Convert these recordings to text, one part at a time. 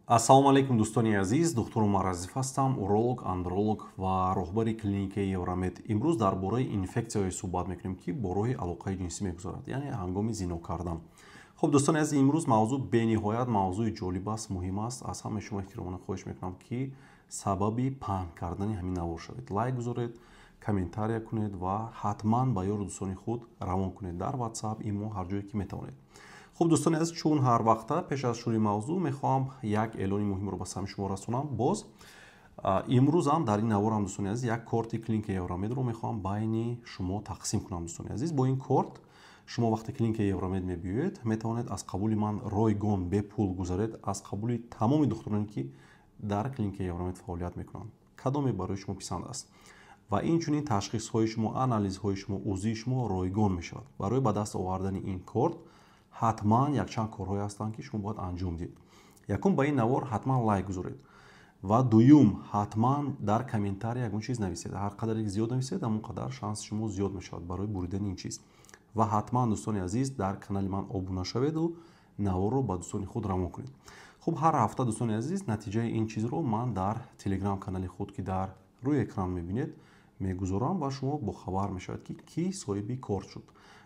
Ассалому алайкум, дӯстони азиз. Духтур Умар Азизов ҳастам, уролог, андролог ва роҳбари клиникаи Евромед. Имрӯз дар бораи инфексияҳое суҳбат мекунем, ки бо роҳи алоқаи ҷинсӣ мегузарад, яъне ҳангоми зино кардан. Хуб, дӯстони азиз, имрӯз мавзӯъ бениҳоят мавзӯи ҷолиб аст, муҳим аст. Аз ҳамаи шумо эҳтиромона хоҳиш мекунам, ки сабаби паҳн кардани ҳамин навор шавед. Лайк гузоред, комментария кунед ва ҳатман ба ёру дӯстони худ равон кунед дар WhatsApp, имо, ҳар ҷое ки метавонед. Хуб, дӯстони азиз, чун ҳар вақта пеш аз шурӯи мавзӯъ мехоҳам як эълони муҳимро ба самъи шумо расонам. Боз имрӯзам дар ин наворам, дӯстони азиз, як корти клиникаи Евромедро мехоҳам байни шумо тақсим кунам. Дӯстони азиз, бо ин корт шумо вақте клиникаи Евромед мебиёед, метавонед аз қабули ман ройгон, бепул гузаред, аз қабули тамоми духтуроне, ки дар клиникаи Евромед фаъолият мекунанд, кадоме барои шумо писанд аст, ва инчунин ташхисҳои шумо, анализҳои шумо, УЗИи шумо ройгон мешавад. Барои ба даст овардани ин корт ҳатман якчанд корҳое ҳастанд, ки шумо бояд анҷом диҳед. Якум, ба ин навор ҳатман лайк гузоред ва дуюм, ҳатман дар комментария ягон чиз нависед. Ҳар қадаре зиёд нависед, ҳамон қадар шанси шумо зиёд мешавад барои буридани ин чиз. Ва ҳатман, дӯстони азиз, дар канали ман обуна шаведу наворро ба дӯстони худ равон кунед. Хуб, ҳар ҳафта, дӯстони азиз, натиҷаи ин чизро ман дар телеграм канали худ, ки дар рӯи экран мебинед, мегузорам ва шумо бохабар мешавед, ки кӣ соҳиби корт шуд.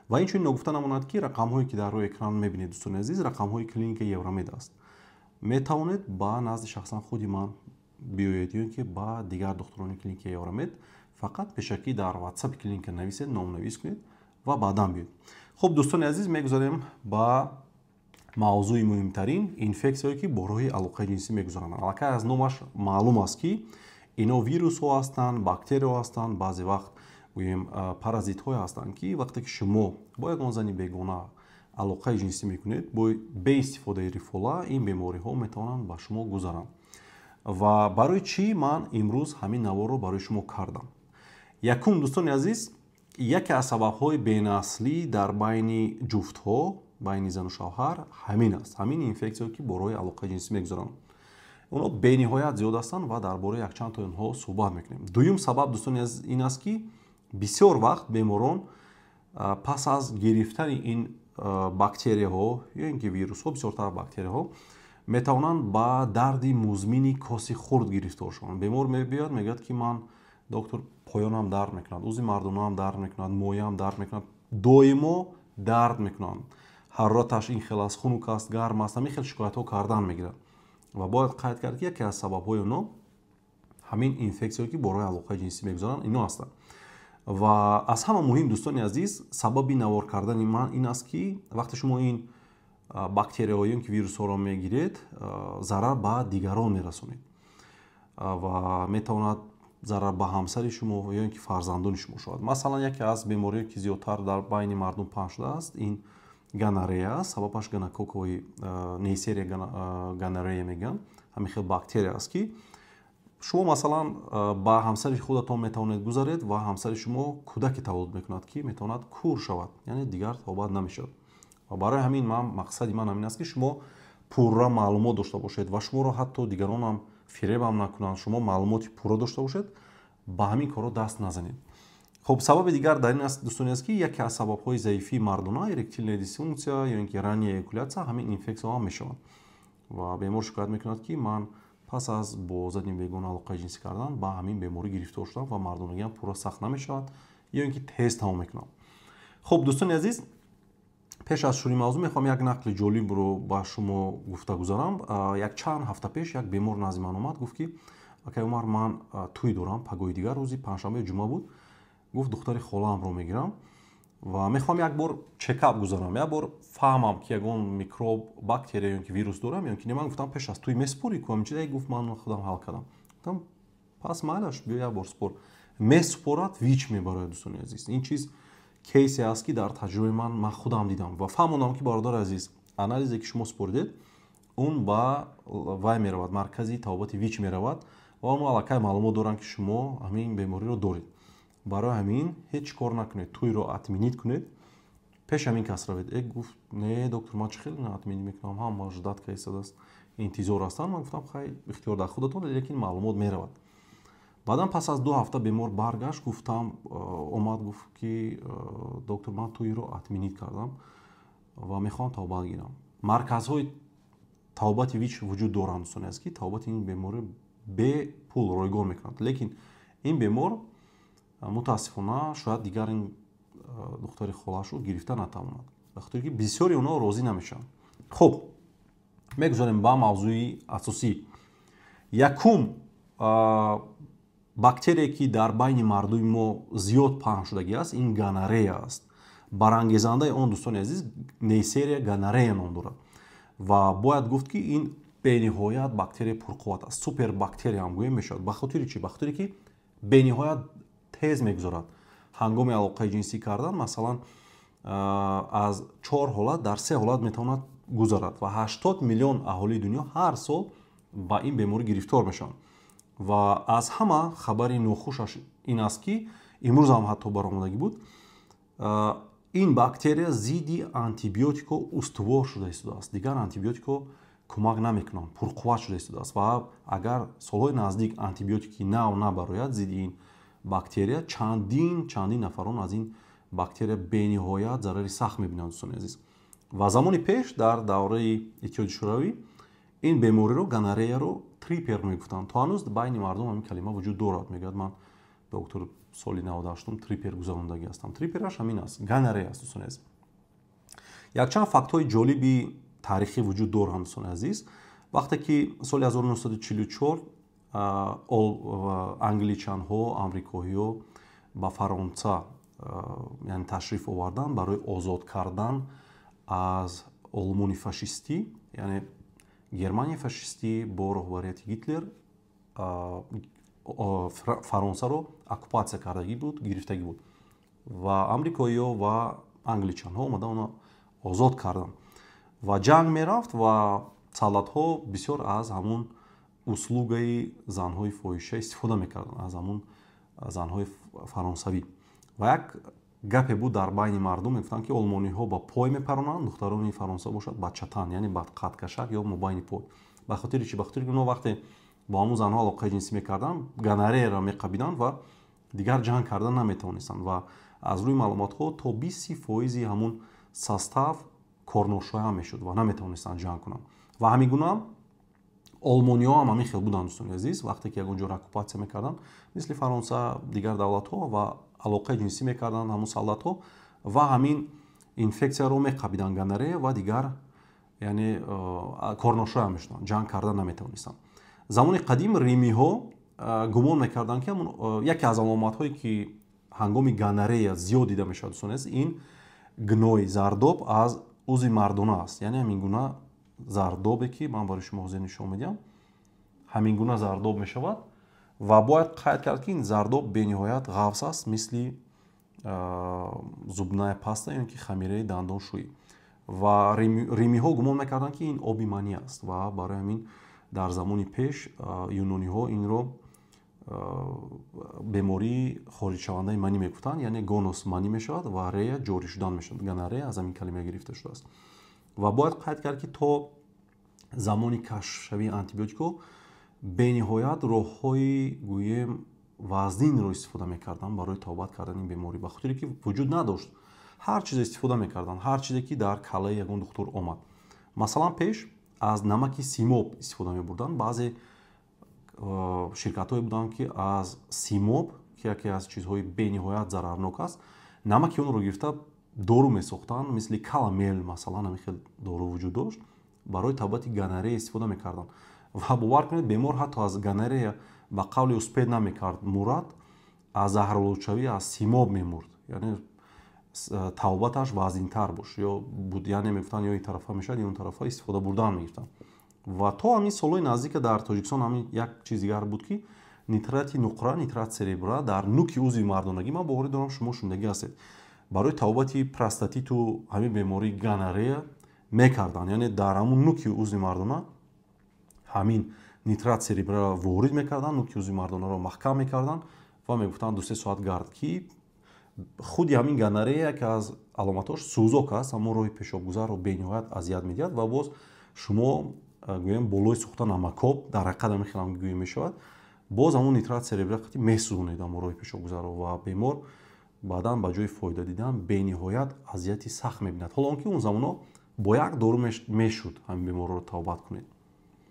Ва инчунин ногуфта намонад, ки рақамҳое, ки дар рӯи экран мебинед, дӯстони азиз, рақамҳои клиникаи Евромед аст. Метавонед ба назди шахсан худи ман биёед ё ин ки ба дигар духтурони клиникаи Евромед. Фақат пешакӣ дар ватсапи клиника нависед, номнавис кунед ва баъдан биёед. Хуб, дӯстони азиз, мегузарем ба мавзӯи муҳимтарин: инфексияое, ки бо роҳи алоқаи ҷинсӣ мегузаранд. Аллакай аз номаш маълум аст, ки ино вирусҳо ҳастанд, бактерияҳо ҳастанд, баъзе вақт гӯем, паразитҳое ҳастанд, ки вақте ки шумо бо ягон зани бегона алоқаи ҷинсӣ мекунед бо беистифодаи рифола, ин бемориҳо метавонанд ба шумо гузаранд. Ва барои чӣ ман имрӯз ҳамин наворро барои шумо кардам? Якум, дӯстони азиз, яке аз сабабҳои бенаслӣ дар байни ҷуфтҳо, байни зану шавҳар ҳамин аст, ҳамин инфексияҳо, ки бо роҳи алоқаи ҷинсӣ мегузаранд. Онҳо бениҳоят зиёд ҳастанд ва дар бораи якчанд тои онҳо суҳбат мекунем. Дуюм сабаб, дӯстони азиз, ин аст, ки бисёр вақт беморон пас аз гирифтани ин бактерияҳо ё ин ки вирусҳо, бисёртар бактерияҳо, метавонанд ба дарди музмини коси хурд гирифтор шаванд. Бемор мебиёяд, мегӯяд, ки ман, доктор, поёнам дард мекунад, узви мардонаам дард мекунад, мояам дард мекунад, доимо дард мекунанд, ҳарораташ ин хел аст, хунук аст, гарм аст, ҳамин хел шикоятҳо кардан мегирад. Ва бояд қайд кард, ки яке аз сабабҳои оно ҳамин инфексияҳое, ки бо роҳи алоқаи ҷинсӣ мегузаранд, ино ҳастанд. Ва аз ҳама муҳим, дӯстони азиз, сабаби навор кардани ман ин аст, ки вақте шумо ин бактерияҳо ё ки вирусҳоро мегиред, зарар ба дигарон мерасонед ва метавонад зарар ба ҳамсари шумо ё ин ки фарзандони шумо шавад. Масалан, яке аз бемориҳое, ки зиёдтар дар байни мардум паҳн шудааст, ин гонорея аст. Сабабаш гонококковый нейсерия гонорея мегӯянд, ҳамин хел бактерия аст, ки шумо, масалан, ба ҳамсари худатон метавонед гузаред ва ҳамсари шумо кӯдаке таваллуд мекунад, ки метавонад кур шавад, яъне дигар тобат намешавад. Ва барои ҳамин ман мақсади ман ҳамин аст, ки шумо пурра маълумот дошта бошед ва шуморо ҳатто дигаронам фиребам накунанд. Шумо маълумоти пурра дошта бошед, ба ҳамин корҳо даст назанед. Хуб, сабаби дигар дар ин аст, дӯстони азиз, ки яке аз сабабҳои заифии мардона, эректильная дисфункция ё ин ки ранняя эякуляция, ҳамин инфексияҳо ҳам мешаванд. Ва бемор шикоят мекунад, ки ман пас аз бо зани бегона алоқаи ҷинсӣ кардан ба ҳамин беморӣ гирифтор шудам ва мардонагиам пурра сахт намешавад ё ин ки тез тамом мекунам. Хуб, дӯстони азиз, пеш аз шурӯи мавзӯъ мехоҳам як нақли ҷолибро ба шумо гуфта гузарам. Як чанд ҳафта пеш як бемор назди ман омад, гуфт, ки акай Умар, ман тӯй дорам пагоҳи дигар, рӯзи панҷшанбе, ҷумъа буд. Гуфт, духтари холаамро мегирам ва мехоҳам як бор чекап гузарам, як бор фаҳмам, ки ягон микроб, бактерия ё ки вирус дорам ё ки не. Ман гуфтам, пеш аз тӯй месупорӣ ку ҳамин чиз? Гуфт, ман худам ҳал кардам. Гуфтам, пас майлаш, биё, як бор супор. Месупорад, ВИЧ мебарояд. Дӯстони азиз, ин чиз кейсе аст, ки дар таҷрибаи ман, ман худам дидам ва фаҳмондам, ки бародари азиз, анализе, ки шумо супоридед, он ба вай меравад, маркази табобати ВИЧ меравад ва онҳо аллакай маълумот доранд, ки шумо ҳамин бемориро доред. Барои ҳамин ҳеҷ кор накунед, тӯйро отменить кунед, пеш ҳамин кас равед. Гуфт, не, доктор, ман чӣ хеле отменить мекунам, ҳама ждать кардааст, интизор ҳастанд. Ман гуфтам, хай, ихтиёр дар худатон, лекин маълумот меравад. Баъдан пас аз 2 ҳафта бемор баргашт, гуфтам, омад, гуфт, ки доктор, ман тӯйро отменить кардам ва мехоҳам табобат гирам. Марказҳои Табобати ВИЧ вуҷуд доранд, дӯстони азиз, ки табобати ин беморӣ бепул, ройгон мекунанд. Лекин ин бемор, мутаассифона, шояд дигар ин духтари холаашро гирифта натавонад, ба хотире ки бисёри онҳо розӣ намешаванд. Хуб, мегузорем ба мавзӯи асосӣ. Якум бактерие, ки дар байни мардуми мо зиёд паҳн шудагӣ аст, ин гонорея аст. Барангезандаи он, дӯстони азиз, Нейсерия гонорея ном дорад. Ва бояд гуфт, ки ин бениҳоят бактерияи пурқувват аст, супербактерия ҳам гӯем мешавад. Ба хотири чӣ? Ба хотире ки бениҳоят тез мегузорад. Ҳангоми алоқаи ҷинсӣ кардан, масалан, аз чор ҳолат дар се ҳолат метавонад гузарад ва 80 миллион аҳолии дунё ҳар сол ба ин беморӣ гирифтор мешаванд. Ва аз ҳама хабари нохушаш ин аст, ки имрӯз ҳам ҳатто баромадагӣ буд: ин бактерия зидди антибиотико устувор шуда истодааст, дигар антибиотико кӯмак намекунанд, пурқувват шуда истодааст. Ва агар солҳои наздик антибиотики нав набарояд зидди ин бактерия, чандин чандин нафарон аз ин бактерия бениҳоят зарари сахт мебинанд, дӯстони азиз. Ва замони пеш, дар давраи Иттиҳоди Шӯравӣ, ин бемориро, гонореяро, трипер мегуфтанд. То ҳанӯз байни мардум ҳамин калима вуҷуд дорад. Мегӯяд: «Ман, доктор, соли 98-ум трипер гузарондагӣ ҳастам». Трипераш ҳамин аст, гонорея аст, дӯстони азиз. Якчанд фактҳои ҷолиби таърихӣ вуҷуд доранд, дӯстони азиз. Вақте ки соли 1944 англичанҳо, амрикоиҳо ба Фаронса, яъне, ташриф оварданд барои озод кардан аз Олмони фашистӣ, яъне Германияи фашистӣ бо роҳбарияти Гитлер Фаронсаро оккупатсия кардагӣ буд, гирифтагӣ буд, ва амрикоиҳо ва англичанҳо омада онро озод карданд. Ва ҷанг мерафт ва солдатҳо бисёр аз ҳамун услугаи занҳои фоҳиша истифода мекарданд, аз ҳамун занҳои фаронсавӣ. Ва як гапе буд дар байни мардум, мегуфтанд, ки олмониҳо ба пой мепаронанд, духтарони Фаронса бошад, ба чатан, яъне ба қадкашак ё мобайни пой. Ба хотири чӣ? Ба хотири ки онҳо вақте бо ҳамун занҳо алоқаи ҷинсӣ мекарданд, гонореяро меқабиданд ва дигар ҷанг кардан наметавонистанд. Ва аз рӯи маълумотҳо то 20-30 фоизи ҳамун состав корношоям мешуд ва наметавонистанд ҷанг кунанд. Ва ҳамин гуна олмониҳо ҳам ҳамин хел буданд, дӯстони азиз. Вақте ки ягон ҷоро оккупатсия мекарданд, мисли Фаронса, дигар давлатҳо, ва алоқаи ҷинсӣ мекарданд ҳамун солдатҳо ва ҳамин инфексияро меқабиданд, гонорея, ва дигар, яъне, корношоям мешуданд, ҷанг кардан наметавонистанд. Замони қадим римиҳо гумон мекарданд, ки яке аз аломатҳое, ки ҳангоми гонорея зиёд дида мешавад, дӯстони азиз, ин гной, зардоб аз узви мардона аст. Яъне ҳамин гуна зардобе, ки ман барои шумо ҳозир нишон медиҳам, ҳамин гуна зардоб мешавад. Ва бояд қайд кард, ки ин зардоб бениҳоят ғафз аст, мисли зубная паста ё ки хамираи дандоншӯӣ. Ва римиҳо гумон мекарданд, ки ин оби манӣ аст. Ва барои ҳамин дар замони пеш юнониҳо инро бемории хориҷшавандаи манӣ мегуфтанд, яъне гонос манӣ мешавад ва рея ҷорӣ шудан мешавад, гонорея аз ҳамин калима гирифта шудааст. Ва бояд қайд кард, ки то замони кашфшавии антибиотикҳо бениҳоят роҳҳои, гӯем, вазнинро истифода мекарданд барои табобат кардани ин беморӣ, ба хотире ки вуҷуд надошт. Ҳар чизе истифода мекарданд, ҳар чизе, ки дар каллаи ягон духтур омад. Масалан, пеш аз намаки симоб истифода мебурданд. Баъзе ширкатҳое буданд, ки аз симоб, ки яке аз чизҳои бениҳоят зарарнок аст, намаки онро гирифта дору месохтанд, мисли каламел, масалан, ҳамин хел дору вуҷуд дошт, барои табобати гонорея истифода мекарданд. Ва бовар кунед, бемор ҳатто аз гонорея, ба қавли, успеть намекард мурад, аз заҳролудшавӣ аз симоб мемурд. Яъне табобаташ вазнинтар бош ё буд, яъне мегуфтанд, ё ин тарафа мешавад, ё он тарафа, истифода бурдан мегирифтанд. Ва то ҳамин солҳои наздика дар Тоҷикистон ҳамин як чиз дигар буд, ки нитрати нуқра, нитрат серебра, дар нуки узви мардонагӣ, ман боварӣ дорам, шумо шунидагӣ ҳастед, барои табобати простатиту ҳамин бемории гонорея мекарданд. Яъне дар ҳамун нуки узви мардона ҳамин нитрат серебраро ворид мекарданд, нуки узви мардонаро маҳкам мекарданд ва мегуфтанд: «2-3 соат гард», ки худи ҳамин гонорея яке аз аломатҳош сӯзок аст, ҳамон роҳи пешобгузарро бениҳоят азият медиҳад. Ва боз шумо, гӯем, болои сӯхта намакоб, дар ҳақиқат ҳамин хелам гӯем мешавад, боз ҳамон нитрат серебра қати месӯзонед ҳамон роҳи пешобгузарро ва бемор баъдан ба ҷои фоида дидан бениҳоят азияти сахт мебинад. Ҳоло он ки он замонҳо Бо як дору мешуд ҳамин беморро табобат кунед.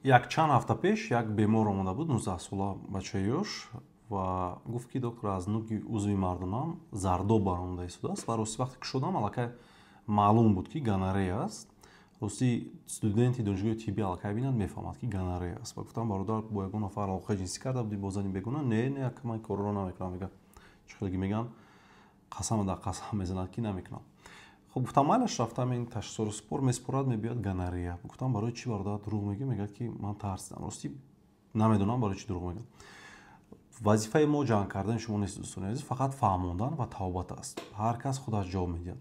Як чанд ҳафта пеш як бемор омада буд, 19 сола бачаи ёш, ва гуфт, ки доктор, аз нуги узви мардонам зардоб баромада истодааст. Ва рости, вақте кушодам, аллакай маълум буд, ки гонорея аст. Рости, студенти донишгоҳи тиббӣ аллакай бинад, мефаҳмад, ки гонорея аст. Ва гуфтам: «Бародар, бо ягон нафар алоқаи ҷинсӣ карда будӣ, бо зани бегона?» «Не, не, ака, ман корро намекунам», мегӯяд. Чӣ хеле мегӯянд, қасама дар қасам мезанад, ки намекунам. Хуб, гуфтам, майлаш, рафтам, ин ташхисоро супор месупорад, мебиёд, гонорея. Гуфтам: «Барои чӣ, бародар, дурӯғ мегӯӣ?» Мегӯяд, ки ман тарсидам. Рости, намедонам, барои чӣ дурӯғ мегӯям. Вазифаи мо ҷанг кардани шумо нест, дӯстони азиз, фақат фаҳмондан ва табобат аст. Ҳар кас худаш ҷавоб медиҳад.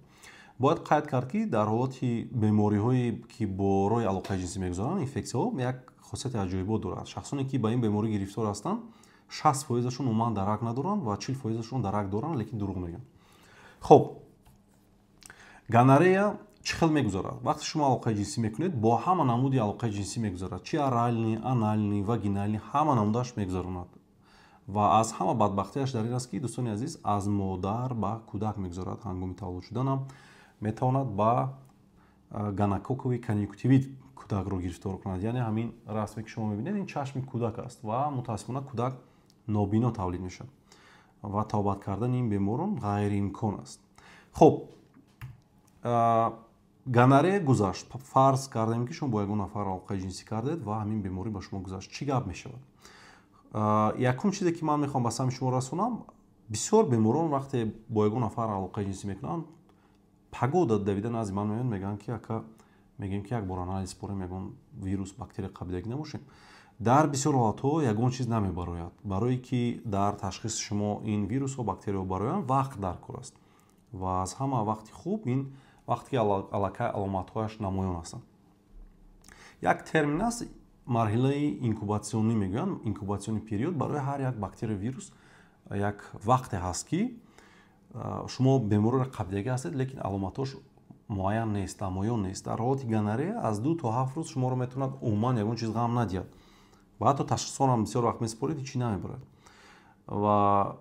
Бояд қайд кард, ки дар ҳолати бемориҳое, ки бо роҳи алоқаи ҷинсӣ мегузаранд, инфексияҳо як хосияти аҷоибот дорад. Шахсоне, ки ба ин беморӣ гирифтор ҳастанд, 60 фоизашон умуман дарак надоранд ва 40 фоизашон дарак доранд, лекин дурӯғ мегӯянд. Хуб, гонорея чӣ хел мегузарад? Вақте шумо алоқаи ҷинсӣ мекунед, бо ҳама намуди алоқаи ҷинсӣ мегузарад: чи оральный, анальный, вагинальный, ҳама намудаш мегузаронад. Ва аз ҳама бадбахтиаш дар ин аст, ки, дӯстони азиз, аз модар ба кӯдак мегузарад. Ҳангоми таваллуд шуданам метавонад ба гонококковый конъюнктивит кӯдакро гирифтор кунад. Яъне ҳамин расме, ки шумо мебинед, ин чашми кӯдак аст ва мутаассифона кӯдак нобино тавлид мешавад ва табобат кардани ин беморон ғайриимкон аст. Хуб, гонорея гузашт. Фарз кардем, ки шумо бо ягон нафар алоқаи ҷинсӣ кардед ва ҳамин беморӣ ба шумо гузашт. Чӣ гап мешавад? Якум чизе, ки ман мехоҳам ба самти шумо расонам: бисёр беморон, вақте бо ягон нафар алоқаи ҷинсӣ мекунанд, паго давида назди ман меоянд, мегӯянд, ки ака, мегӯем, ки як бор анализ спорем, ягон вирус, бактерия қабидагӣ набошем. Дар бисёр ҳолатҳо ягон чиз намебарояд. Барое ки дар ташхиси шумо ин вирусҳо, бактерияҳо бароянд, вақт дар кор аст. Ва аз ҳама вақти хуб ин вақте ки аллакай аломатҳояш намоён ҳастанд. Як термин аст, марҳилаи инкубатсионӣ мегӯянд, инкубационный период. Барои ҳар як бактерия, вирус як вақте ҳаст, ки шумо бемориро қабидагӣ ҳастед, лекин аломатҳош муайян нест, намоён нест. Дар ҳолати гонорея аз 2 то 7 рӯз шуморо метавонад умуман ягон чиз ғам надиҳад ва ҳатто ташхисонам бисёр вақт месупоред, ҳечи намебарад. Ва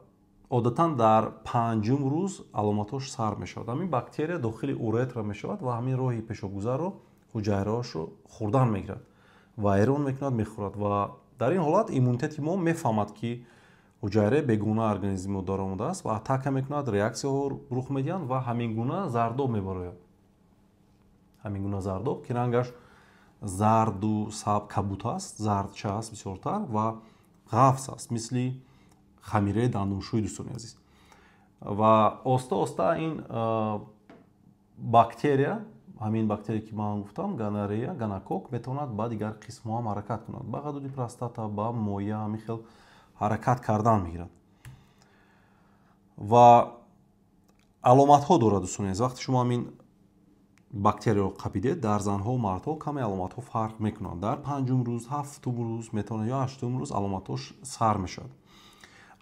одатан дар панҷум рӯз аломатҳош сар мешавад. Ҳамин бактерия дохили уретра мешавад ва ҳамин роҳи пешобгузарро, ҳуҷайраҳошро хӯрдан мегирад, вайрон мекунад, мехӯрад. Ва дар ин ҳолат иммунитети мо мефаҳмад, ки ҳуҷайраи бегона организми мо даромадааст, ва атака мекунад, реаксияҳо рух медиҳанд ва ҳамин гуна зардоб мебарояд. Ҳамин гуна зардоб, ки рангаш зарду саб, кабут аст, зардча аст бисёртар ва ғафс аст, мисли хамираи дандоншӯӣ, дӯстони азиз. Ва оста оста ин бактерия, ҳамин бактерия, ки ман гуфтам, гонорея, гонококк, метавонад ба дигар қисмҳо ҳам ҳаракат кунад, ба ғадуди простата, ба моя, ҳамин хел ҳаракат кардан мегирад ва аломатҳо дорад. Дӯстони азиз, вақте шумо ҳамин бактерияро қабидед, дар занҳо, мардҳо каме аломатҳо фарқ мекунанд. Дар панҷум рӯз, ҳафтум рӯз метавонад ё ҳаштум рӯз аломатҳош сар мешавад.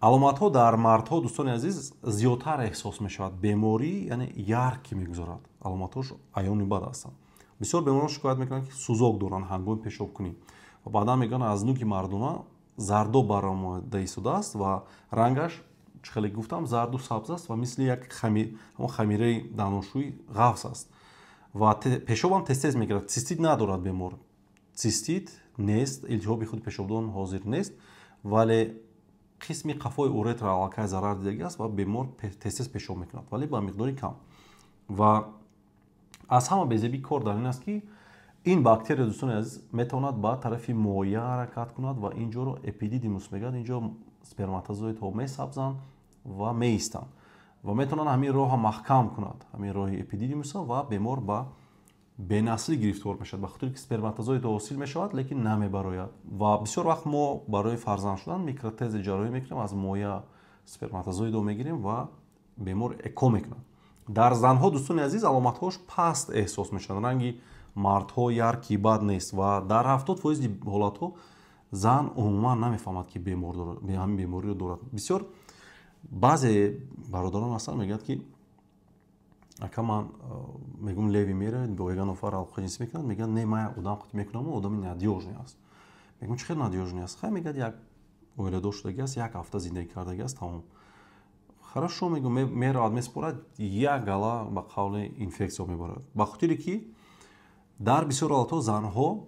Аломатҳо дар мардҳо, дӯстони азиз, зиёдтар эҳсос мешавад. Беморӣ, яъне, яркий мегузарад, аломатҳош аёни бад ҳастанд. Бисёр беморон шикоят мекунанд, ки сӯзок доранд ҳангоми пешобкунӣ ва баъдан мегӯянд, аз нуки мардона зардоб баромада истодааст ва рангаш, чӣ хеле гуфтам, зарду сабз аст ва мисли як ҳамон хамираи дандоншӯӣ ғафс аст ва пешобам тез-тез мегирад. Цистит надорад бемор, цистит нест, илтиҳоби худи пешобдон ҳозир нест, вале қисми қафои уретра аллакай зарар дидагӣ аст ва бемор тез-тез пешоб мекунад, вале ба миқдори кам. Ва аз ҳама безебии кор дар ин аст, ки ин бактерия, дӯстони азиз, метавонад ба тарафи моя ҳаракат кунад ва ин ҷоро эпидидимус мегӯяд. Инҷо сперматозоидҳо месабзанд ва меистанд ва метавонанд ҳамин роҳа маҳкам кунад, ҳамин роҳи эпидидимуса, ва бемор ба бенаслӣ гирифтор мешавад, ба хотире ки сперматозоидҳо ҳосил мешавад, лекин намебарояд. Ва бисёр вақт мо барои фарзанд шудан микроТЕСА ҷарроҳӣ мекунем, аз моя сперматозоидҳо мегирем ва бемор ЭКО мекунад. Дар занҳо, дӯстони азиз, аломатҳош паст эҳсос мешаванд, ранги мардҳо яркий бад нест ва дар 70 фоизи ҳолатҳо зан умуман намефаҳмад, ки бемор ҳамин бемориро дорад. Бисёр баъзе бародарон ҳастанд, мегӯянд, ки ака, ман мегӯм, левый меравед, бо ягон нафар алоқаи ҷинсӣ мекунад? Мегӯяд: «Не, ман одам қати мекунаму одами надёжный аст». Мегӯм: «Чӣ хел надёжный аст?» «Хай, мегӯяд, як оиладор шудагӣ аст, як ҳафта зиндагӣ кардагӣ аст, тамом». Хорошо, мегӯм. Меравад, месупорад, як гала, ба қавли, инфексия мебарад, ба хотире ки Дар бисёр ҳолатҳо занҳо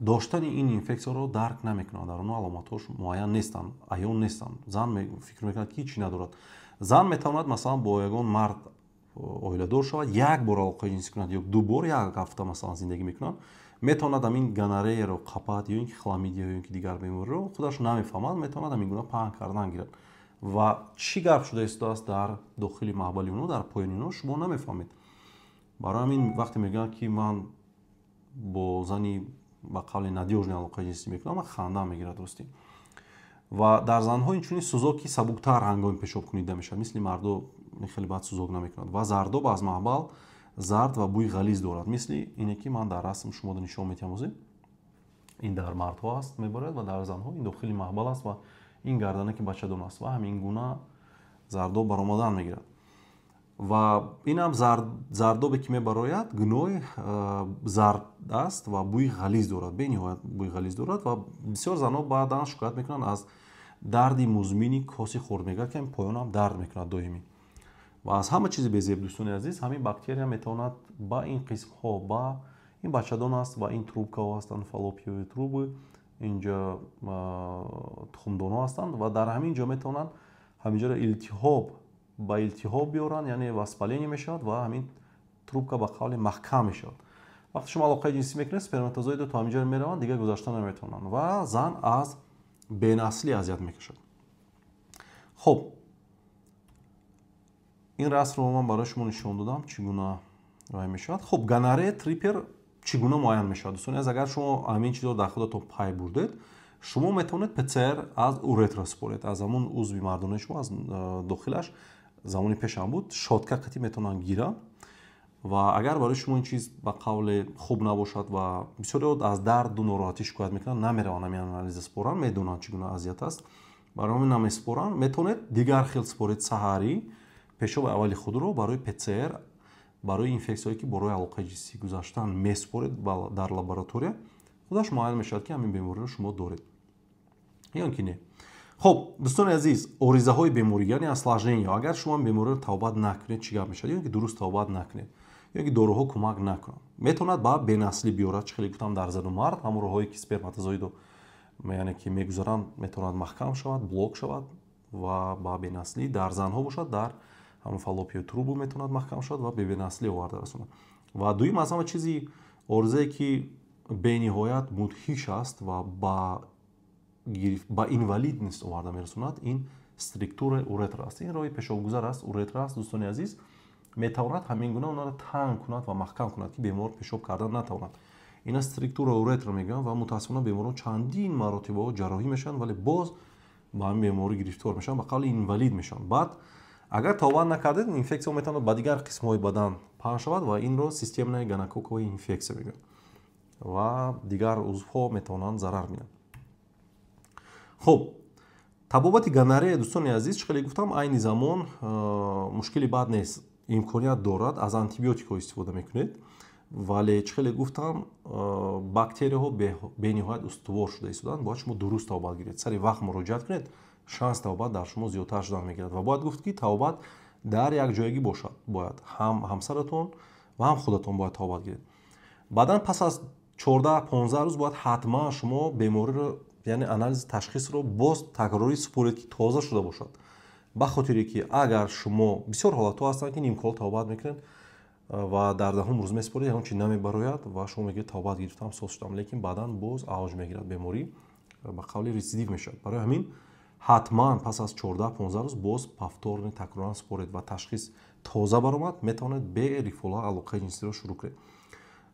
доштани ин инфексияро дарк намекунанд, дар онҳо аломатҳош муайян нестанд, аён нестанд. Зан фикр мекунад, ки ҳеҷ надорад. Зан метавонад, масалан, бо ягон мард оиладор шавад, як бор алоқаи ҷинсӣ кунад ё ду бор, як ҳафта, масалан, зиндагӣ мекунанд, метавонад ҳамин гонореяро қапад ё ин ки хламидия, ё ин ки дигар бемориро худаш намефаҳмад, метавонад ҳамин гуна паҳн кардан гирад. Ва чӣ гап шуда истодааст дар дохили маҳбали онҳо, дар поёни онҳо, шумо намефаҳмед. Барои ҳамин вақте мегӯянд, ки ман бо зани ба қавли надёжный алоқаи ҷинсӣ мекунам, ман хандам мегирад, ростӣ. Ва дар занҳо инчунин сӯзоки сабуктар ҳангоми пешобкунӣ дида мешавад, мисли мардо хеле бад сӯзок намекунад. Ва зардоб аз маҳбал зард ва бӯи ғализ дорад, мисли ине ки ман дар расм шуморо нишон медиҳам ҳозир. Ин дар мардҳо аст, мебарад, ва дар занҳо ин дохили маҳбал аст ва ин гарданаки бачадон аст ва ҳамин гуна зардоб баромадан мегирад. Ва инам зардобе ки мебарояд, гной зард аст ва бӯи ғализ дорад, бениҳоят бӯи ғализ дорад. Ва бисёр занҳо баъдан шикоят мекунанд аз дарди музмини коси хурд, мегӯяд, ки поёнам дард мекунад доимӣ. Ва аз ҳама чизи безеб, дӯстони азиз, ҳамин бактерия метавонад ба ин қисмҳо, ба ин бачадон аст ва ин трубкаҳо ҳастанд, фаллопиевые трубы, инҷа тухмдонҳо ҳастанд ва дар ҳамин ҷо метавонанд ҳаминҷоро илтиҳоб ба илтиҳоб биёранд, яъне воспаление мешавад ва ҳамин трубка ба қавли маҳкам мешавад. Вақте шумо алоқаи ҷинсӣ мекунед, сперматозоидо то ҳаминҷо мераванд, дигар гузашта наметавонанд ва зан аз бенаслӣ азият мекашад. Хуб, ин расмро ман барои шумо нишон додам, чӣ гуна вай мешавад. Хуб, гонорея трипер чӣ гуна муайян мешавад, дӯстони азиз? Агар шумо ҳамин чизро дар худатон пай бурдед, шумо метавонед ПЦР аз уретра супоред, аз ҳамон узви мардонаи шумо, аз дохилаш. Замони пешам буд, щётка қатӣ метавонанд гиранд. Ва агар барои шумо ин чиз ба қавле хуб набошад, ва бисёриҳо аз дарду нороҳатӣ шикоят мекунанд, намераванд ҳамин анализа супоранд, медонанд, чӣ гуна азият аст, барои ҳамин намесупоранд. Метавонед дигар хел супоред: саҳарӣ пешоби аввали худро барои ПЦР, барои инфексияҳое, ки бо роҳи алоқаи ҷинсӣ гузаштан, месупоред дар лаборатория, худаш муайян мешавад, ки ҳамин бемориро шумо доред ё ки не. Хуб, дӯстони азиз, оризаҳои беморӣ, яъне осложнения. Агар шумо бемориро табобат накунед, чӣ гап мешавад? Ё ки дуруст табобат накунед, ё ки доруҳо кӯмак накунанд, метавонад ба бенаслӣ биёрад. Чӣ хеле гуфтам, дар зану мард ҳамон роҳҳое ки сперматозоидо, яъне ки мегузаранд, метавонад маҳкам шавад, блок шавад ва ба бенаслӣ. Дар занҳо бошад, дар ҳамон фаллопиевые трубы метавонад маҳкам шавад ва ба бенаслӣ оварда расонад. Ва дуюм, аз ҳама чизи оризае, ки бениҳоят мудҳиш аст ва ба инвалидность оварда мерасонад, ин стриктураи уретра аст. Ин роҳи пешобгузар аст, уретра аст, дӯстони азиз. Метавонад ҳамин гуна онро танг кунад ва маҳкам кунад, ки бемор пешоб кардан натавонад. Ина стриктура уретра мегӯянд. Ва мутаассифона беморон чандин маротибаҳо ҷарроҳӣ мешаванд, вале боз ба ҳамин беморӣ гирифтор мешаванд, ба қавли инвалид мешаванд. Баъд агар табобат накардед, инфексия метавонад ба дигар қисмҳои бадан паҳн шавад ва инро системная гонококковая инфексия мегӯянд ва дигар узвҳо метавонанд зарар бинанд. Хуб, табобати гонорея, дӯстони азиз, чӣ хеле гуфтам, айни замон мушкили бад нест, имконият дорад, аз антибиотикҳо истифода мекунед. Вале, чӣ хеле гуфтам, бактерияҳо бениҳоят устувор шуда истоданд. Бояд шумо дуруст табобат гиред, сари вақт муроҷиат кунед, шанс табобат дар шумо зиёдтар шудан мегирад. Ва бояд гуфт, ки табобат дар якҷоягӣ бошад, бояд ҳам ҳамсаратон ва ҳам худатон бояд табобат гиред. Баъдан пас аз 14-15 рӯз бояд ҳатман шумо бемориро, яъне анализи ташхисро боз такрорӣ супоред, ки тоза шуда бошад, ба хотире ки агар шумо, бисёр ҳолатҳо ҳастанд, ки нимкола табобат мекунед ва дар 10-ум рӯз месупоред, ягон чи намебарояд ва шумо мегӯед: «Табобат гирифтам, соз шудам», лекин баъдан боз авҷ мегирад беморӣ, ба қавли рецидив мешавад. Барои ҳамин ҳатман пас аз 14-15 рӯз боз повторно, такроран супоред ва ташхис тоза баромад, метавонед бе рифола алоқаи ҷинсиро шурӯъ кунед.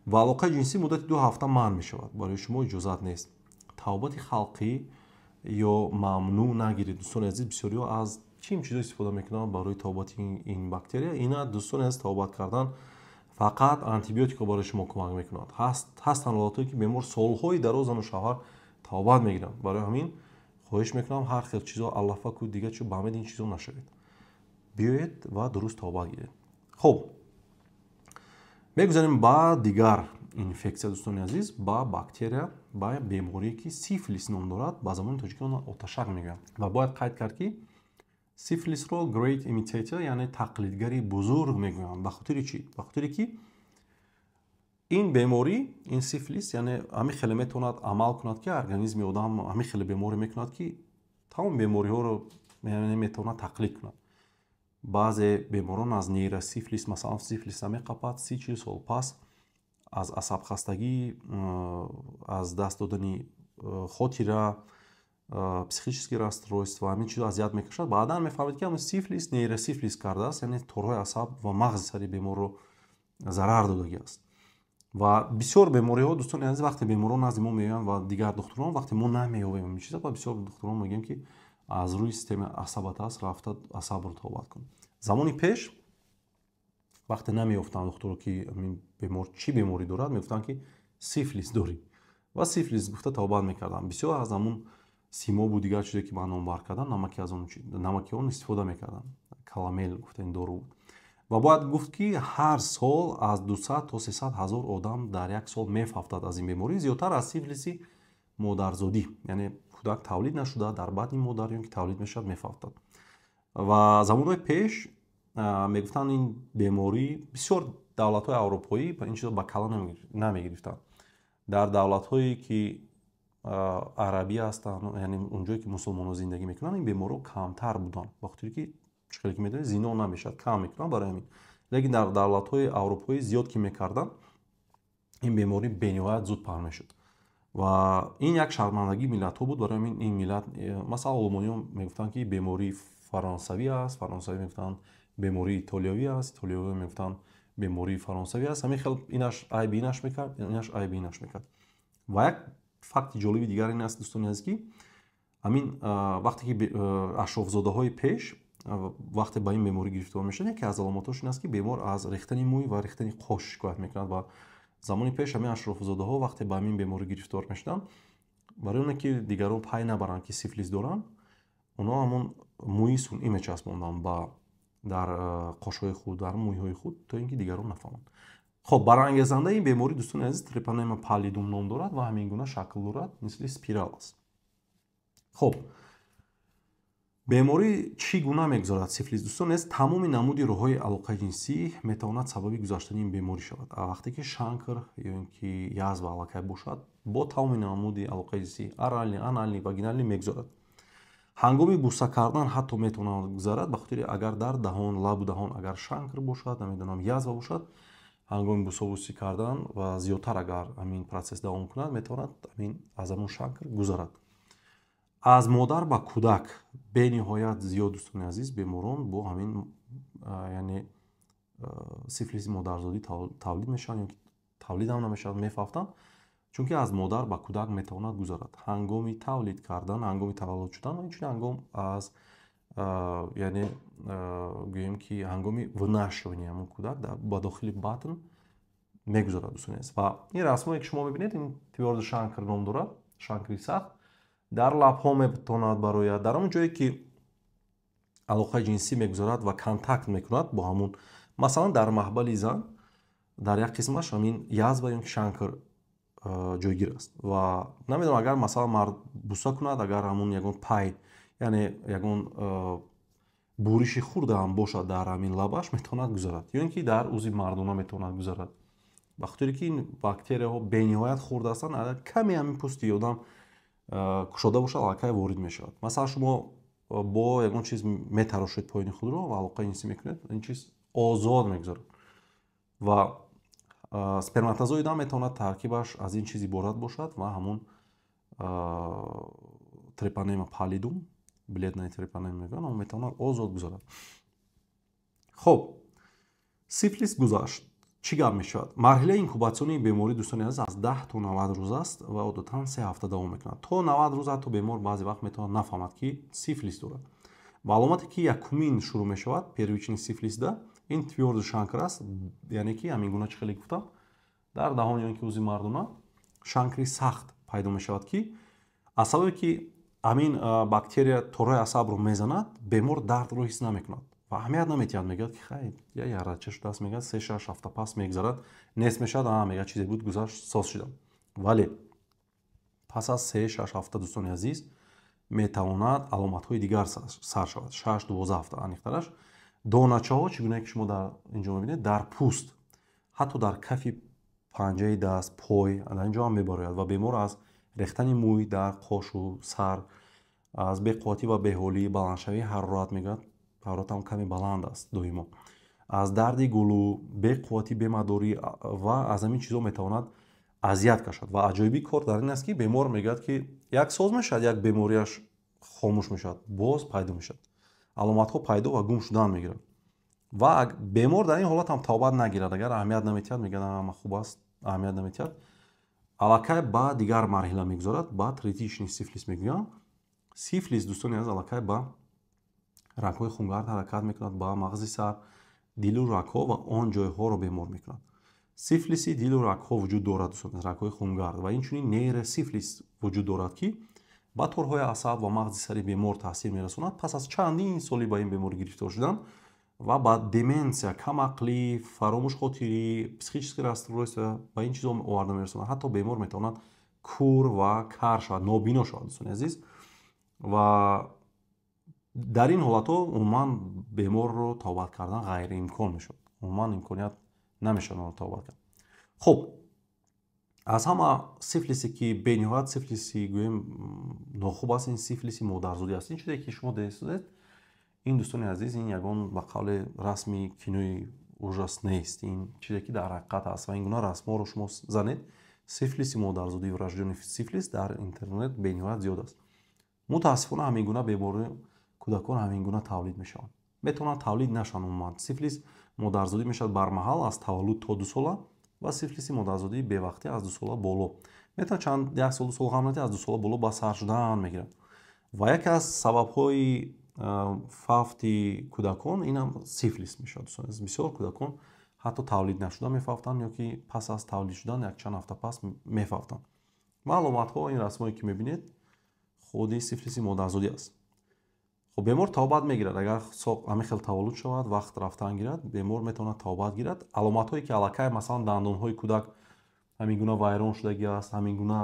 Ва алоқаи ҷинсӣ муддати 2 ҳафта манъ мешавад, барои шумо иҷозат нест. Табобати халқӣ ё мамнӯъ нагиред, дӯстони азиз. Бисёриҳо аз чим чизо истифода мекунанд барои табобати ин бактерия. Ина, дӯстони азиз, табобат кардан фақат антибиотикҳо барои шумо кӯмак мекунанд. Ҳастанд ҳолатҳое, ки бемор солҳои дароз, зану шавҳар табобат мегиранд. Барои ҳамин хоҳиш мекунам, ҳар хел чизо, алафаку дигар чиз, ба ҳамин ин чизо нашавед, биёед ва дуруст табобат гиред. Хуб, мегузарем ба дигар инфексия, дӯстони азиз, ба бактерия, ба беморие, ки сифилис ном дорад, ба забони тоҷикӣ он оташак мегӯянд. Ва бояд қайд кард, ки сифилисро great imitator, яъне тақлидгари бузург мегӯянд. Ба хотири чӣ? Ба хотире ки Ин беморӣ, ин сифилис, яъне ҳамин хеле метавонад амал кунад, ки организми одам ҳамин хеле беморӣ мекунад, ки тамоми бемориҳоро метавонад тақлид кунад. Баъзе беморон аз нейросифилис, масалан, сифилис намеқапад, 30-40 сол пас аз асабхастагӣ, аз даст додани хотира, психические расстройства, ҳамин чизо азият мекашад. Баъдан мефаҳмед, ки ҳамин сифилис нейросифилис кардааст, яъне торҳои асаб ва мағзи сари беморро зарар додагӣ аст. Ва бисёр бемориҳо, дӯстони азиз, вақте беморон назди мо меоянд ва дигар духтурон, вақте мо намеёбем ҳамин чиза, ва бисёр духтурон мегӯем, ки аз рӯи системаи асабат аст, рафта асабро табобат кун. Замони пеш вақте намеёфтанд духтуро, ки ҳамин бемор чӣ беморӣ дорад, мегуфтанд, ки сифилис дорӣ, ва сифилис гуфта табобат мекарданд. Бисёр аз ҳамун симобу дигар чизе, ки ман номбар кардам, намаки он истифода мекарданд, каламел гуфта ин дору буд. Ва бояд гуфт, ки ҳар сол аз 200 то 300 ҳазор одам дар як сол мефавтад аз ин беморӣ, зиёдтар аз сифилиси модарзодӣ, яъне кӯдак тавлид нашуда, дар батни модар ё ки тавлид мешавад, мефавтад. Ва замонҳои пеш мегуфтанд, ин беморӣ бисёр давлатҳои аврупоӣ ин чизо ба кала намегирифтанд. Дар давлатҳое, ки арабӣ ҳастанд, яъне онҷое, ки мусулмонҳо зиндагӣ мекунанд, ин бемориҳо камтар буданд, ба хотире ки, чӣ хеле ки медонед, зино намешавад, кам мекунанд барои ҳамин. Лекин дар давлатҳои аврупоӣ зиёд ки мекарданд, ин беморӣ бениҳоят зуд паҳн мешуд ва ин як шармандагии миллатҳо буд. Барои ҳамин ин миллат, масалан, олмониҳо мегуфтанд, ки бемории фаронсавӣ аст, фаронсавӣ мегуфтанд, бемории итолиёвӣ аст, итолиёвӣ мегуфтанд, бемории фаронсавӣ аст. Ҳамин хел инаш айби инаш мекард, инаш айби инаш мекард. Ва як факти ҷолиби дигар ин аст, дӯстони азиз, ки ҳамин вақте ки ашрофзодаҳои пеш вақте ба ин беморӣ гирифтор мешаванд, яке аз аломатҳош ин аст, ки бемор аз рехтани мӯй ва рехтани қош шикоят мекунад. Ва замони пеш ҳамин ашрофзодаҳо вақте ба ҳамин беморӣ гирифтор мешуданд, барои оне ки дигарон пай набаранд, ки сифилис доранд, онҳо ҳамон мӯи сунъӣ мечаспонданд ба дар қошҳои худ, дар мӯйҳои худ, то ин ки дигарон нафаҳманд. Хоб, барангезандаи ин беморӣ, дӯстони азиз, трепонема паллидум ном дорад ва ҳамин гуна шакл дорад, мисли спирал аст. Хоб, беморӣ чӣ гуна мегузарад сифилис, дӯстон? Нест, тамоми намуди роҳҳои алоқаи ҷинсӣ метавонад сабаби гузаштани ин беморӣ шавад. Вақте ки шанкр ё ин ки язва аллакай бошад, бо тамоми намуди алоқаи ҷинсӣ, оральный, анальный, вагинальный мегузарад. Ҳангоми буса кардан ҳатто метавонад гузарад, ба хотири агар дар даҳон, лабу даҳон агар шанкр бошад, намедонам, язва бошад, ҳангоми бусабусӣ кардан ва зиёдтар агар ҳамин процесс давом кунад, метавонад ҳамин аз ҳамон шанкр гузарад. Аз модар ба кӯдак бениҳоят зиёд, дӯстони азиз, беморон бо ҳамин, яъне сифилиси модарзодӣ тавлид мешаванд ё ки тавлидам намешаванд, мефавтанд, чунки аз модар ба кӯдак метавонад гузарад ҳангоми тавлид кардан, ҳангоми таваллуд шудан ва инчунин ҳангом аз, яъне гӯем ки, ҳангоми вынашивания ҳамон кӯдак ба дохили батн мегузарад, дӯстони азиз. Ва ин расмое, ки шумо мебинед, ин твёрдый шанкр ном дорад, шанкри сахт дар лабҳо метавонад барояд, дар ҳамон ҷое, ки алоқаи ҷинсӣ мегузарад ва контакт мекунад бо ҳамун, масалан, дар маҳбали зан дар як қисмаш ҳамин язва ё ки шанкр ҷойгир аст. Ва намедонам, агар, масалан, мард буса кунад, агар ҳамун ягон пай, яъне ягон буриши хурда ҳам бошад дар ҳамин лабаш, метавонад гузарад, ё ин ки дар узви мардона метавонад гузарад, ба хотире ки ин бактерияҳо бениҳоят хурд ҳастанд. Агар каме ҳамин пӯсти одам кушода бошад, аллакай ворид мешавад. Масалан, шумо бо ягон чиз метарошед поёни худро ва алоқаи ҷинсӣ мекунед, ин чиз озод мегузарад. Ва сперматозоид ҳам метавонад таркибаш аз ин чиз иборат бошад ва ҳамун трепонема паллидум, бледная трепонема мегӯянд, он метавонад озод гузарад. Хоб, сифилис гузашт, чӣ гап мешавад? Марҳилаи инкубатсионии беморӣ, дӯстони азиз, аз 10 то 90 рӯз аст ва одатан 3 ҳафта давом мекунад. То 90 рӯз ҳатто бемор баъзе вақт метавонад нафаҳмад, ки сифилис дорад. Ва аломате, ки якумин шурӯъ мешавад первичный сифилисда, ин твёрдый шанкр аст, яъне ки ҳамин гуна, чӣ хеле гуфтам, дар даҳон ё ин ки узви мардона шанкри сахт пайдо мешавад, ки аз сабабе ки ҳамин бактерия торҳои асабро мезанад, бемор дардро ҳис намекунад ва аҳамият намедиҳад, мегӯяд, ки хай, я ярача шудааст. Мегӯяд, 3-6 ҳафта пас мегузарад, нест мешавад, а мегӯяд, чизе буд, гузашт, соз шудам. Вале пас аз 3-6 ҳафта, дӯстони азиз, метавонад аломатҳои дигар сар шавад. 6-12 ҳафта аниқтараш, доначаҳо, чӣ гуна ки шумо дар инҷо мебинед, дар пӯст, ҳатто дар кафи Панҷаи даст, пой, дар ин ҷо ҳам мебарояд ва бемор аз рехтани мӯй дар қошу сар, аз беқувватӣ ва беҳолӣ, баландшавии ҳарорат мегӯяд, ҳароратам каме баланд аст доимо, аз дарди гулӯ, беқувватӣ, бемадорӣ ва аз ҳамин чизҳо метавонад азият кашад. Ва аҷоиби кор дар ин аст, ки бемор мегӯяд, ки як соз мешавад, як бемориаш хомӯш мешавад, боз пайдо мешавад, аломатҳо пайдо ва гум шудан мегирад. Ва бемор дар ин ҳолат ҳам тавбат нагирад, агар аҳамият наметиҳад, мегӯяд, ҳама хуб аст, аҳамият наметиҳад, аллакай ба дигар марҳила мегузорад, ба третичный сифлис мегӯянд. Сифлис, дӯстони азиз, аллакай ба рагҳои хунгард ҳаракат мекунад, ба мағзи сар, дилу рагҳо ва он ҷойҳоро бемор мекунад. Сифлиси дилу рагҳо вуҷуд дорад, дӯстон, рагҳои хунгард, ва инчунин нейросифлис вуҷуд дорад, ки ба торҳои асаб ва мағзи сари бемор таъсир мерасонад. Пас аз чандин соли ба ин беморӣ гирифтор шудан ва ба деменсия, камақлӣ, фаромӯшхотирӣ, психическое расстройство, ба ин чизо оварда мерасонад. Ҳатто бемор метавонад кур ва кар шавад, нобино шавад, дӯстони азиз. Ва дар ин ҳолатҳо умуман беморро тавбат кардан ғайриимкон мешавад, умуман имконият намешавад онро тавбат кард. Хуб, аз ҳама сифлисе, ки бениҳоят сифлиси, гӯем, нохуб аст, ин сифлиси модарзодӣ аст. Ин чизе, ки шумо дидед, ин, дӯстони азиз, ин ягон, ба қавле, расми кинои ужас нест, ин чизе, ки дар ҳақиқат аст. Ва ин гуна расмҳоро шумо занед, сифлиси модарзодӣ, врождённый сифлис, дар интернет бениҳоят зиёд аст. Мутаассифона, ҳамин гуна беморӣ, кӯдакон ҳамин гуна тавлид мешаванд, метавонанд тавлид нашаванд умуман. Сифлис модарзодӣ мешавад бармаҳал, аз таваллуд то 2 сола, ва сифлиси модарзодии бевақтӣ аз 2 сола боло метавонад, чанд як сол, 2 сол ғам надиҳад, аз 2 сола боло ба сар шудан мегирад. Ва яке аз сабабҳои фавти кӯдакон инам сифлис мешавад, дӯстон. Бисёр кӯдакон ҳатто тавлид нашуда мефавтанд ё ки пас аз тавлид шудан якчанд ҳафта пас мефавтанд. Ва аломатҳо, ин расмое, ки мебинед, худи сифлиси модарзодӣ аст. Хуб, бемор тавбат мегирад. Агар ҳамин хел таваллуд шавад, вақт рафтан гирад, бемор метавонад тавбат гирад. Аломатҳое, ки аллакай, масалан, дандонҳои кӯдак ҳамин гуна вайрон шудагӣ аст, ҳамин гуна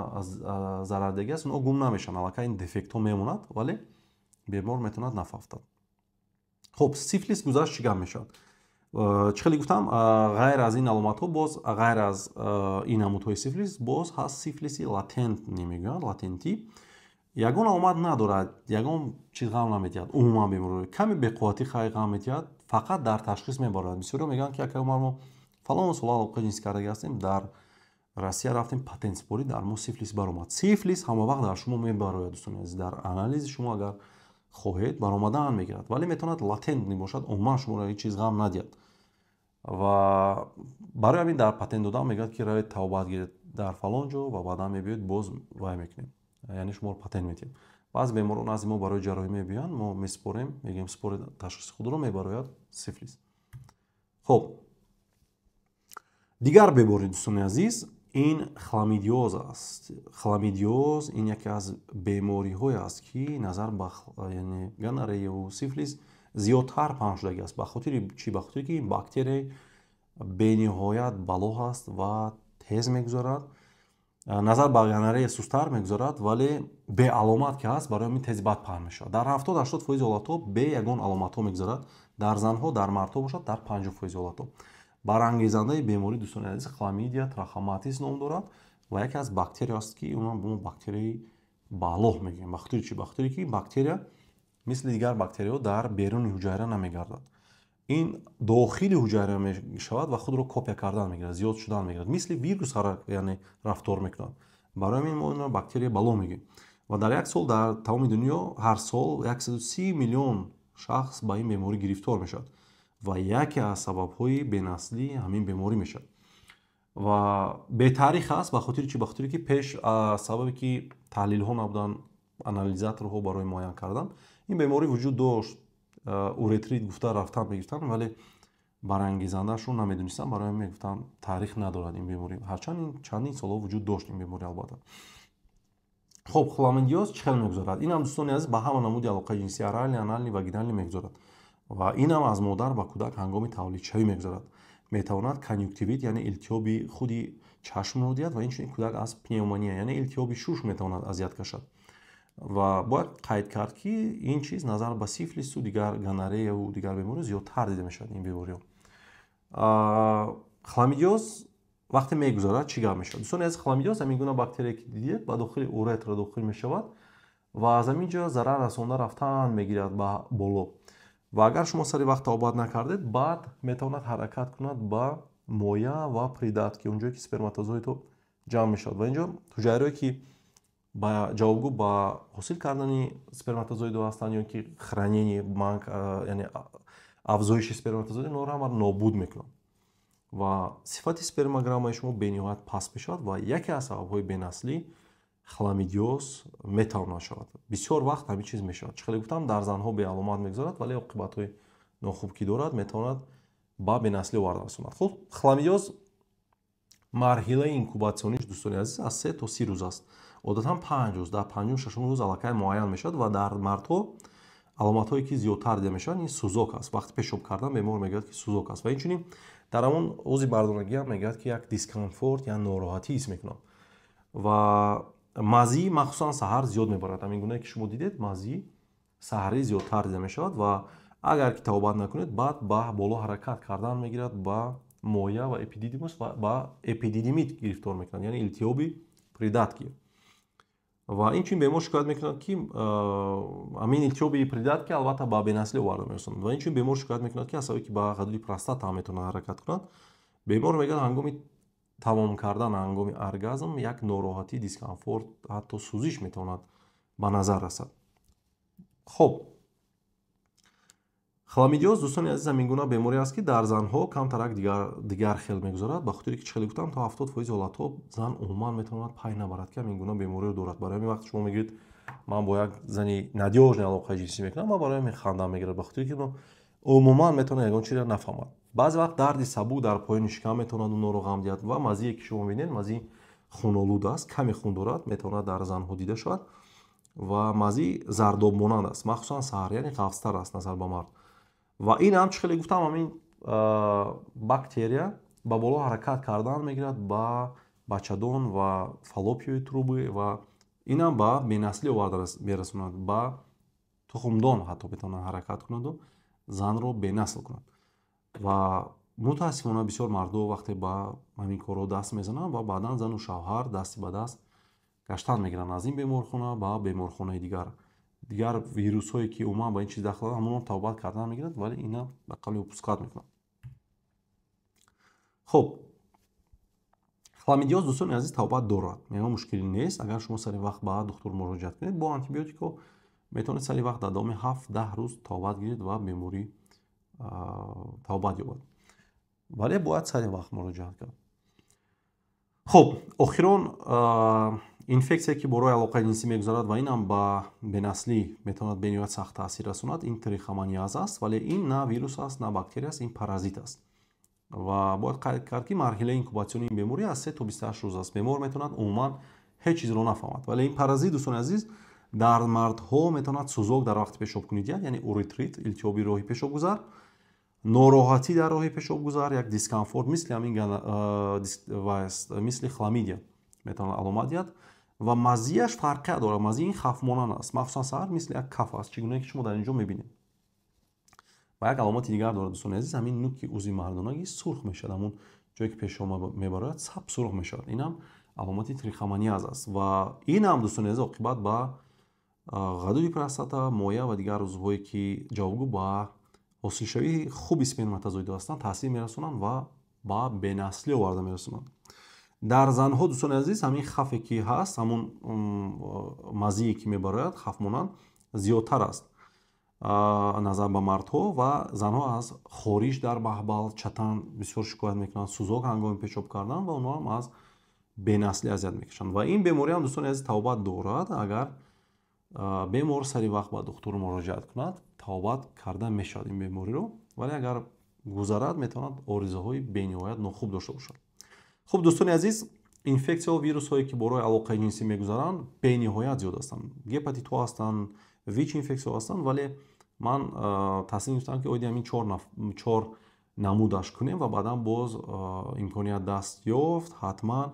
зарардагӣ аст, онҳо гум намешаванд, аллакай ин дефектҳо мемонад, вале бемор метавонад нафавтад. Хуб, сифлис гузашт, чӣ гап мешавад? Чӣ хеле гуфтам, ғайр аз ин аломатҳо, боз ғайр аз ин намудҳои сифлис, боз ҳаст сифлиси латентный мегӯянд. Латентӣ ягон аломат надорад, ягон чиз ғам намедиҳад умуман беморӣ, каме беқувватӣ хай ғам медиҳад, фақат дар ташхис мебарад. Бисёриҳо мегӯянд, ки акай Умар, мо фалон сола алоқаи ҷинсӣ кардагӣ ҳастем, дар Россия рафтем, патент спорӣ, дар мо сифлис баромад. Сифлис ҳама вақт дар шумо мебарояд, дӯстони азиз, дар анализи шумо агар хоҳед, баромадан мегирад, вале метавонад латентный бошад, умуман шуморо ҳеҷ чиз ғам надиҳад. Ва барои ҳамин дар патент додан мегӯяд, ки равед, тавбат гиред дар фалон ҷо ва баъдан мебиёед, боз вай мекунем, яъне шуморо патент медиҳем. Баъзе беморон назди мо барои ҷарроҳӣ мебиёянд, мо месупорем, мегӯем, супоред ташхиси худро, мебарояд сифлис. Хуб, дигар беморӣ, дӯстони азиз, ин хламидиоз аст. Хламидиоз ин яке аз бемориҳое аст, ки назар ба, яъне, гонореяву сифлис зиёдтар паҳн шудагӣ аст. Ба хотири чӣ? Ба хотире ки ин бактерияи бениҳоят балоҳ аст ва тез мегузарад, назар ба гонорея сустар мегузарад, вале беаломат ки ҳаст, барои ҳамин тези бад паҳн мешавад. Дар 70-80% ҳолатҳо бе ягон аломатҳо мегузарад дар занҳо, дар мардҳо бошад, дар 50% ҳолатҳо. Барангезандаи беморӣ, дӯстони азиз, хламидия трахоматис ном дорад ва яке аз бактерия аст, ки онро мо бактерияи балоҳ мегӯем. Ба хотири чӣ? Ба хотире ки бактерия мисли дигар бактерияҳо дар беруни ҳуҷайра намегардад, ин дохили ҳуҷайра мешавад ва худро копия кардан мегирад, зиёд шудан мегирад, мисли вирус, яъне, рафтор мекунад. Барои ҳамин мо инро бактерияи бало мегӯем. Ва дар як сол дар тамоми дунё ҳар сол 130 миллион шахс ба ин беморӣ гирифтор мешавад ва яке аз сабабҳои бенаслӣ ҳамин беморӣ мешавад. Ва бетаърих аст. Ба хотири чӣ? Ба хотире ки пеш, сабабе ки таҳлилҳо набуданд, анализаторҳо барои муайян кардан, ин беморӣ вуҷуд дошт, уретрит гуфта рафтан мегирифтанд, вале барангезандаашро намедонистанд. Барои ҳамин мегуфтанд, таърих надорад ин беморӣ, ҳарчанд ин чандин солҳо вуҷуд дошт ин беморӣ, албатта. Хуб, хламидиоз чӣ хел мегузарад? Инам, дӯстони азиз, ба ҳама намуди алоқаи ҷинсӣ, оральный, анальный, вагинальный мегузарад ва инам аз модар ба кӯдак ҳангоми тавлидшавӣ мегузарад. Метавонад конъюнктивит, яъне илтиҳоби худи чашмро диҳад ва инчунин кӯдак аз пневмония, яъне илтиҳоби шуш, метавонад азият кашад. Ва бояд қайд кард, ки ин чиз назар ба сифлису дигар гонореяву дигар беморӣ зиёдтар дида мешавад ин бемориҳо. Хламидиоз Вақте мегузарад, чӣ гап мешавад? Дӯстони азиз, хламидиоз ҳамин гуна бактерия, ки дидед, ба дохили уретра дохил мешавад ва аз ҳамин ҷо зарар расонда рафтан мегирад ба боло. Ва агар шумо сари вақт табобат накардед, баъд метавонад ҳаракат кунад ба моя ва придатки, онҷое ки сперматозоидҳо ҷамъ мешавад. Ва инҷо ҳуҷайраҳое, ки ба ҷавобгӯ ба ҳосил кардани сперматозоидҳо ҳастанд ё ки хранение, яъне афзоиши сперматозоид, онҳоро ҳама нобуд мекунанд ва сифати спермограммаи шумо бениҳоят паст мешавад. Ва яке аз сабабҳои бенаслӣ хламидиоз метавонад шавад. Бисёр вақт ҳамин чиз мешавад. Чӣ хеле гуфтам, дар занҳо беаломат мегузарад, вале оқибатҳои нохуб ки дорад, метавонад ба бенаслӣ оварда расонад. Хуб, хламидиоз марҳилаи инкубатсиониш, дӯстони азиз, аз 3 то 30 рӯз аст, одатан 5 рӯз. Дар панҷум, шашум рӯз аллакай муайян мешавад. Ва дар мардҳо аломатҳое, ки зиёдтар дида мешаванд, ин сӯзок аст. Вақти пешоб кардан бемор мегӯяд, ки сӯзок аст, ва инчунин дар ҳамон узви мардонагиам мегӯяд, ки як дискомфорт я нороҳатӣ ҳис мекунам. Ва мазӣ махсусан саҳар зиёд мебарад. Ҳамин гунае, ки шумо дидед, мазӣ саҳарӣ зиёдтар дида мешавад. Ва агар ки табобат накунед, баъд ба боло ҳаракат кардан мегирад, ба моя ва эпидидимус ва ба эпидидимит гирифтор мекунад, яъне илтиҳоби придатки. Ва инчунин бемор шикоят мекунад, ки ҳамин илтиҳоби придатки албатта ба бенаслӣ оварда мерасонад. Ва инчунин бемор шикоят мекунад, ки аз сабаби ки ба ғадуди простата ҳам метавонад ҳаракат кунад, бемор мегӯяд, ҳангоми тамом кардан, ҳангоми оргазм як нороҳатӣ, дискомфорт, ҳатто сӯзиш метавонад ба назар расад. Хоб, хламидиоз, дӯстони азиз, ҳамин гуна беморӣ аст, ки дар занҳо камтарак дигар хел мегузарад, ба хотире ки, чӣ хеле гуфтам, то 70% ҳолатҳо зан умуман метавонад пай набарад, ки ҳамин гуна бемориро дорад. Барои ҳамин вақте шумо мегӯед, ман бо як зани надёжный алоқаи ҷинсӣ мекунам, ва барои ҳамин хандам мегирад, ба хотире ки умуман метавонад ягон чизро нафаҳмад. Баъзе вақт дарди сабук дар поёни шикам метавонад онҳоро ғам диҳад. Ва мазие, ки шумо мебинед, мазии хунолуд аст, каме хун дорад, метавонад дар занҳо дида шавад. Ва мазӣ зардобмонанд аст, махсусан саҳар, яъне ғафзтар аст назар ба мард. Ва ин ҳам, чӣ хеле гуфтам, ҳамин бактерия ба боло ҳаракат кардан мегирад, ба бачадон ва фаллопиевые трубы, ва инам ба бенаслӣ оварда мерасонад, ба тухмдон ҳатто метавонад ҳаракат кунаду занро бенасл кунад. Ва мутаассифона бисёр мардо вақте ба ҳамин корҳо даст мезананд ва баъдан зану шавҳар дасти ба даст гаштан мегиранд аз ин беморхона ба беморхонаи дигар. Дигар вирусҳое, ки умуман ба ин чиз дахл доранд, ҳамонро табобат кардан мегирад, вале ина ба қавли упускать мекунад. Хуб, хламидиоз, дӯстони азиз, табобат дорад, ягон мушкилӣ нест. Агар шумо сари вақт ба духтур муроҷиат кунед, бо антибиотикҳо метавонед сари вақт дар давоми 7-10 рӯз табобат гиред ва беморӣ табобат ёбад, вале бояд сари вақт муроҷиат кард. Хуб, охирон инфексия, ки бо роҳи алоқаи ҷинсӣ мегузарад ва инам ба бенаслӣ метавонад бениҳоят сахт таъсир расонад, ин трихомониаз аст. Вале ин на вирус аст, на бактерия аст, ин паразит аст. Ва бояд қайд кард, ки марҳилаи инкубатсиони ин беморӣ аз 3 то 28 рӯз аст. Бемор метавонад умуман ҳеҷ чизро нафаҳмад. Вале ин паразит, дӯстони азиз, дар мардҳо метавонад сӯзок дар вақти пешобкунӣ диҳад, яъне уретрит, илтиҳоби роҳи пешобгузар, нороҳатӣ дар роҳи пешобгузар, як дискомфорт, мисли ҳамин, мисли хламидия метавонад аломат диҳад. Ва мазияш фарқият дорад, мазии ин хафмонанд аст, махсусан саҳар, мисли як каф аст, чӣ гунае ки шумо дар ин ҷо мебинед. Ва як аломати дигар дорад, дӯстони азиз, ҳамин нуки узви мардонагӣ сурх мешавад, ҳамон ҷое ки пешоб мебарояд, саб сурх мешавад. Инам аломати трихомониаз аст. Ва инам, дӯстони азиз, оқибат ба ғадуди простата, моя ва дигар узвҳое, ки ҷавобгӯ ба ҳосилшавии хуби сперматозоидҳо ҳастанд, таъсир мерасонанд ва ба бенаслӣ оварда мерасонанд. Дар занҳо, дӯстони азиз, ҳамин хафе, ки ҳаст, ҳамон мазие, ки мебарояд, хафмонанд, зиёдтар аст назар ба мардҳо. Ва занҳо аз хориш дар маҳбал, чатан бисёр шикоят мекунанд, сӯзок ҳангоми пешоб кардан, ва онҳо ҳам аз бенаслӣ азият мекашанд. Ва ин беморӣ ҳам, дӯстони азиз, табобат дорад. Агар бемор сари вақт ба духтур муроҷиат кунад, табобат карда мешавад ин бемориро. Вале агар гузарад, метавонад оризаҳои бениҳоят нохуб дошта бошад. Хуб, дӯстони азиз, инфексияҳо, вирусҳое, ки бо роҳи алоқаи ҷинсӣ мегузаранд, бениҳоят зиёд ҳастанд. Гепатитҳо ҳастанд, ВИЧ инфексияҳо ҳастанд, вале ман тасмим гирифтам, ки оиди ҳамин чор намудаш кунем ва баъдан боз имконият даст ёфт, ҳатман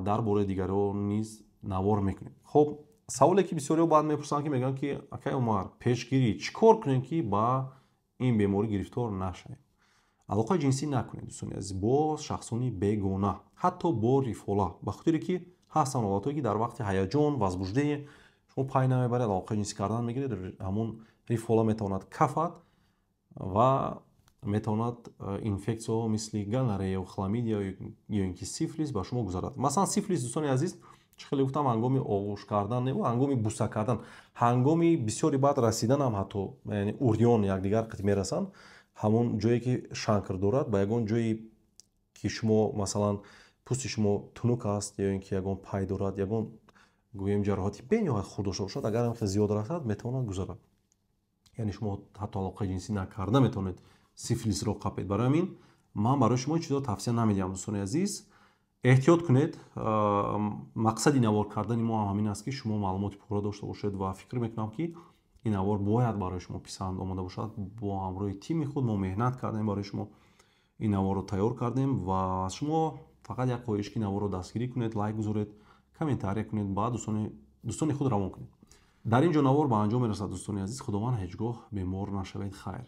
дар бораи дигарҳо низ навор мекунем. Хуб, саволе, ки бисёриҳо баъд мепурсанд, ки мегӯянд, ки акай Умар, пешгирӣ чӣ кор кунем, ки ба ин беморӣ гирифтор нашавем? Алоқаи ҷинсӣ накунед, дӯстони азиз, бо шахсони бегона, ҳатто бо рифола, ба хотире ки ҳастанд ҳолатҳое, ки дар вақти ҳаяҷон, возбуждение шумо пай намебаред, алоқаи ҷинсӣ кардан мегиред, ҳамон рифола метавонад кафад ва метавонад инфексияҳо мисли гонорея, хламидия ё ин ки сифлис ба шумо гузарад. Масалан, сифлис, дӯстони азиз, чӣ хеле гуфтам, ҳангоми оғӯш кардан, ҳангоми буса кардан, ҳангоми бисёри баъд расиданам, ҳатто яъне урён якдигар қит мерасанд, ҳамон ҷое ки шанкр дорад, ба ягон ҷое ки шумо, масалан, пӯсти шумо тунук аст ё ин ки ягон пай дорад, ягон, гӯем, ҷароҳати бениҳоят хурд дошта бошад, агар ҳам зиёд расад, метавонад гузарад. Яъне шумо ҳатто алоқаи ҷинсӣ накарда метавонед сифлисро қапед. Барои ҳамин ман барои шумо ин чизро тавсия намедиҳам, дӯстони азиз. Эҳтиёт кунед. Мақсади навор кардани мо ҳам ҳамин аст, ки шумо маълумоти пурра дошта бошед, ва фикр мекунам, ки ин навор бояд барои шумо писанд омода бошад. Бо ҳамроҳи тими худ мо меҳнат кардем, барои шумо ин наворро тайёр кардем ва аз шумо фақат як хоҳиш, ки наворро дастгирӣ кунед, лайк гузоред, комментария кунед, ба дӯстони худ равон кунед. Дар ин ҷо навор ба анҷом мерасад, дӯстони азиз. Худованд, ҳеҷ гоҳ бемор нашавед. Хайр.